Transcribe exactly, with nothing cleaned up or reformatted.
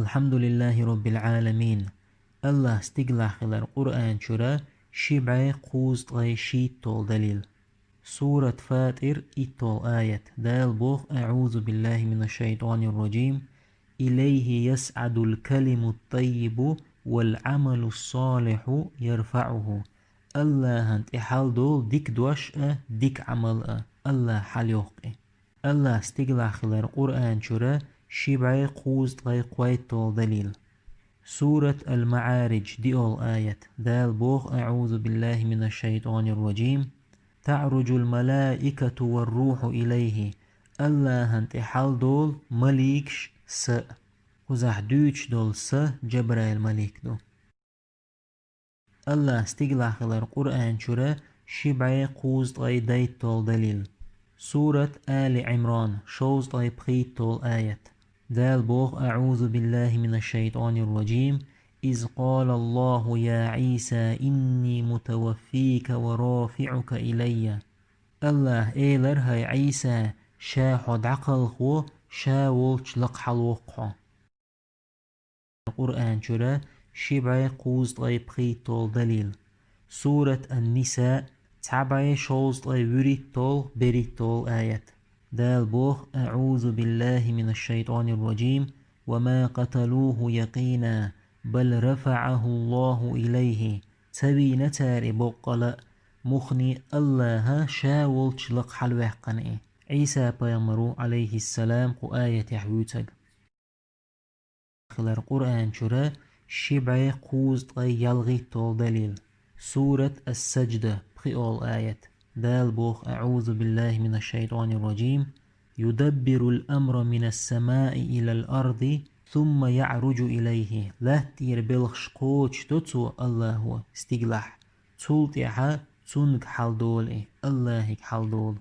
الحمد لله رب العالمين. АллахӀ стигалахь хилар Къуръан чура ши бӀе кхузткъе шийттал далил. Сурат Фатир, иттал аят. Дала боху: أعوذ بالله من الشيطان الرجيم. إليه يصعد الكلم الطيب والعمل الصالح يرفعه. АллахӀан тӀе хьалдолу дика дош а, дика Ӏамал а. АллахӀ хьалайоккху и. АллахӀ стигалахь хилар Къуръан чура ши бӀе кхузткъе кхойттал далил. Сурат Ал-МаӀаридж, диъал аят. Дала боху: أعوذ بالله من الشيطان الرجيم. تعرج الملائكة والروح إليه. АллахӀан тӀе хьалдолу маликаш, са а. Кхузахь дуьйцуш долу са Джабраил малик ду. АллахӀ стигалахь хилар Къуръан чура ши бӀе кхузткъе дейттал далил. Сурат Али Ӏимран, шовзткъе пхийттал аят. Дала боху: أعوذ بالله من الشيطان الرجيم. إذ قال الله يا عيسى إني متوفيك ورافعك إلي. АллахӀ элира: хӀай Ӏийса, ша хьо дӀакхалхо, ша волчу лакха хьалавоккху хьо. Къуръан чура ши бӀе кхузткъе пхийттал далил. Сурат Ан-Ниса, цхьа бӀе шовзткъе вуьрхӀиттал, берхӀиттал аят. Дала боху: أعوذ بالله من الشيطان الرجيم. وما قتلوه يقينا بل رفعه الله إليه. Ца вийна цара и боккъала а, муххале а АллахӀа ша волчу лакха хьалаваьккхина и. Ӏийса пайхамар ву, Ӏалайхиссалам, кху аятехь вуьйцург. Хилар Къуръан чура ши бӀе кхузткъе ялхиттал далил. Сурат Ас-Саджда, пхиъал аят. Дала боху: أعوذ بالله من الشيطان الرجيم. يدبر الأمر من السماء إلى الأرض ثم يعرج إليه. Лаьттара белхаш кхочушдо Цо, АллахӀо, стигалахь. Цул тӀаьхьа Цуьнга хьалдолу и, АллахӀига хьалдолу.